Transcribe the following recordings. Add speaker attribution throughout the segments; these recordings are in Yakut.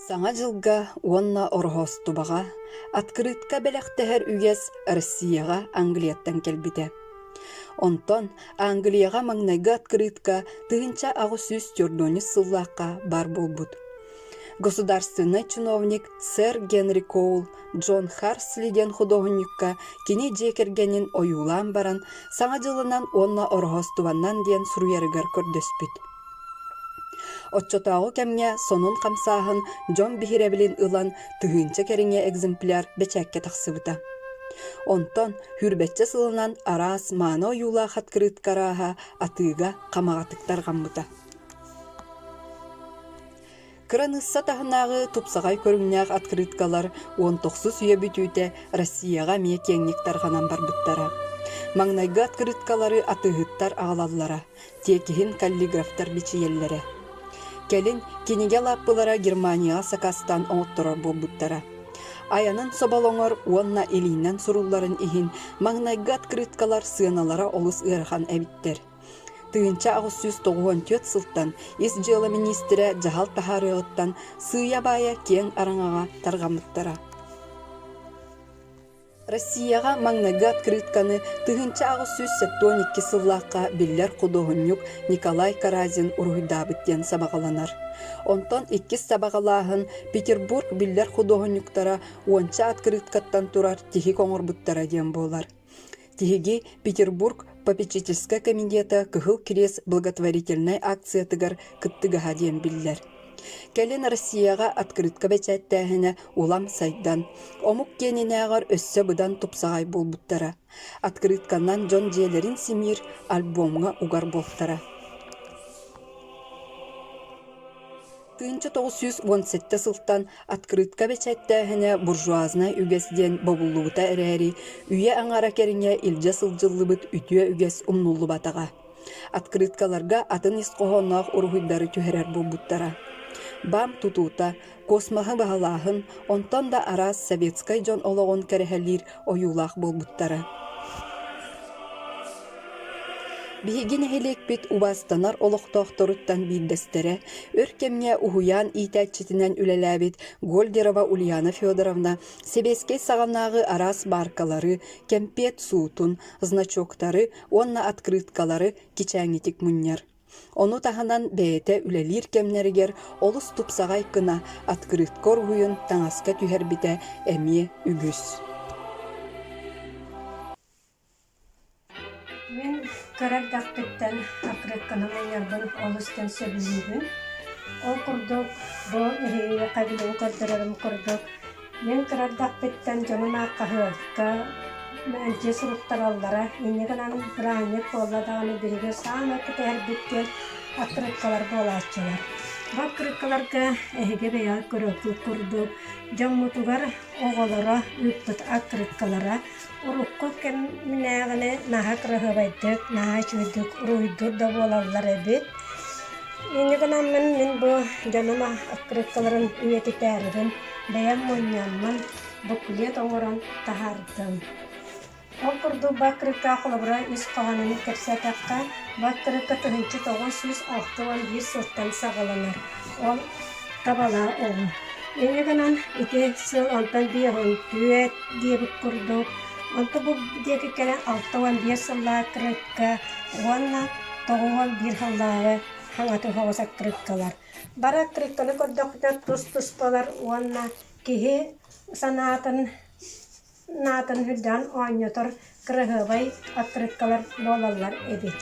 Speaker 1: Саҥа дьылга уонна Ороһоостубаҕа открытка бэлэхтэһэр үгэс Россияҕа Англияттан кэлбитэ. Онтон Англияҕа маҥнайгы открытка 1804 сыллаахха баар буолбут. Государственнай чиновник сэр Генри Коул Джон Харсли диэн худуоһунньукка кини дьиэ кэргэнин ойуулаан баран Саҥа дьылынан уонна Ороһоостубаннан диэн суруйарыгар көрдөспүт. Оччотооҕу кэмҥэ сонун хамсааһын дьон биһирэбилин ылан тыһыынча кэриҥэ экземпляр бэчээккэ тахсыбыта. Онтон сүүрбэччэ сылынан араас мааны ойуулаах открытка арааһа атыыга хамаҕатык тарҕаммыта. Кыраныысса таһынааҕы тупсаҕай көрүҥнээх открыткалар уон тохсус үйэ бүтүүтэ Россияҕа эмиэ киэҥник тарҕанан барбыттара. Маҥнайгы открыткалары атыыһыттар аҕалаллара, тиэкиһин каллиграфтар бичийэллэрэ. Кэлин кинигэ лааппылара Германияҕа сакаастаан оҥотторор буолбуттара. Айанын соболоҥор уонна илиинэн сурулларын иһин маҥнайгы открыткалар сыаналара олус ыарахан эбиттэр. 1894 сылтан Ис дьыала миниистирэ дьаһал таһаарыаҕыттан сыыйа-баайа киэҥ араҥаҕа тарҕаммыттара. Россияҕа маҥнайгы открытканы 1872 сыллаахха биллэр худуоһунньук Николай Каразин уруһуйдаабыт диэн сабаҕаланар. Онтон иккис сабаҕалааһын Петербург биллэр худуоһунньуктара уонча открыткаттан турар тиһик оҥорбуттара диэн буолар. Тиһиги Петербург попечительскай комитета Кыһыл Кириэс благотворительнай акциятыгар кыттыгаһа диэн биллэр. Кэлин Россияҕа открытка бэчээттээһинэ улам сайдан, омук киэнинээҕэр өссө быдан тупсаҕай буолбуттара. Открытканан дьон дьиэлэрин симиир, альбомҥа угар буолтара. 1917 сылтан открытка бэчээттээһинэ буржуазнай үгэс диэн бобуллубута эрээри, үйэ аҥара кэриҥэ илдьэ сылдьыллыбыт үтүө үгэс умнуллубатаҕа. Открыткаларга атын ис хоһоонноох уруһуйдары түһэрэр буолбуттара. БАМ тутуута, космоһы баһылааһын, онтон да араас советскай дьон олоҕун кэрэһэлиир ойуулаах буолбуттара. Биһиги нэһилиэкпит убаастанар олохтоохторуттан биирдэстэрэ, өр кэмҥэ уһуйаан иитээччитинэн үлэлээбит Гольдерова Ульяна Федоровна сэбиэскэй саҕанааҕы араас бааркалары, кэмпиэт суутун, значоктары уонна открыткалары кичээҥитик мунньар. Ону таһынан бэйэтэ үлэлиир кэмнэригэр олус тупсаҕай гына открытка уруһуйун таҥаска түһэрбитэ эмиэ үгүс.
Speaker 2: Мин кыра эрдэхпиттэн открытканы мунньарбын олус диэн сөбүлүүбүн. Ол курдук бу эһиги билигин көрдөрөрүм курдук Мин кыра эрдэхпиттэн дьонум аах хаһыакка мэлдьи суруттараллара. Инньэ гынан бырааһынньык буолла даҕаны биһиги саамай кэтэһэрбит диэн открыткалар буолааччылар. Бу открыткаларга эһиги бэйэҕит көрөргүт курдук дьоммутугар оҕолоро ыыппыт открыткалара урукку кэминээҕини наһаа кыраһыабайдык, наһаа үчүгэйдик уруһуйдуур да буолаллар эбит. Инньэ гынаммын мин бу дьонум открыткаларын үйэтитээрибин бэйэм мунньаммын буклет оҥорон таһаардым. Ол курдук бу открытка холобура ис хоһоонун кэпсээтэххэ, бу открытка 1961 сылтан саҕаланар. Ол табалаа оҕо. Инньэ гынан ити сыл онтон 54 диэбит курдук, онто бу диэки кэлэн 65 сыллаах открытка уонна 91 сыллааҕы хаҥаты соҕус открыткалар. Бары открытканы көрдөхпүтүнэ тус-туспалар уонна киһи санаатын наатын үрдээн оонньотор кыраһыабай открыткалар буолаллар эбит.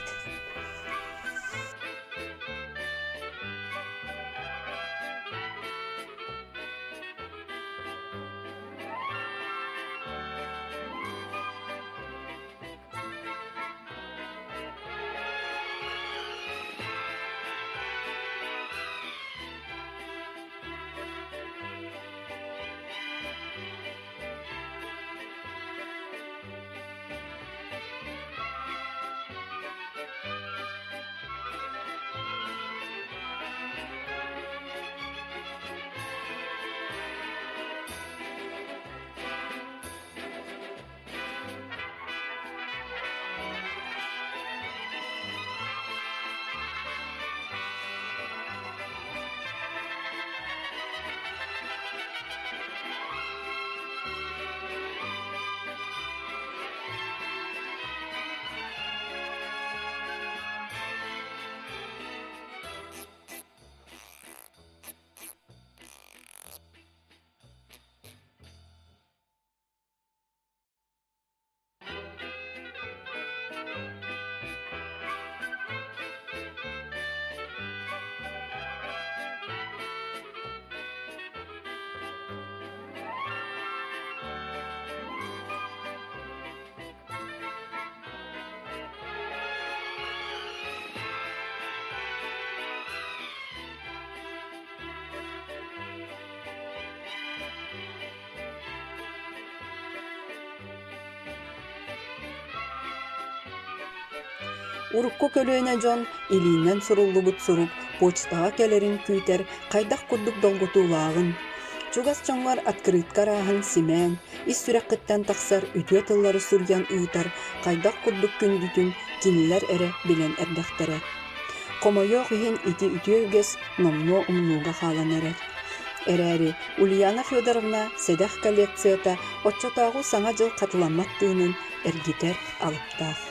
Speaker 1: Урукку көлүөнэ дьон илиинэн суруллубут сурук почтаҕа кэлэрин күүтэр хайдах курдук долгутуулааҕын, чугас дьоҥҥор открытка арааһын симээн, ис сүрэххиттэн тахсар үтүө тыллары суруйан ыытар хайдах курдук күндүтүн кинилэр эрэ билэн эрдэхтэрэ. Хомойуох иһин ити үтүө үгэс номнуо умнууга хаалан эрэр. Эрээри Ульяна Федоровна сэдэх коллекцията оччотооҕу Саҥа дьыл хатыламмат тыынын эргитэр алыптаах.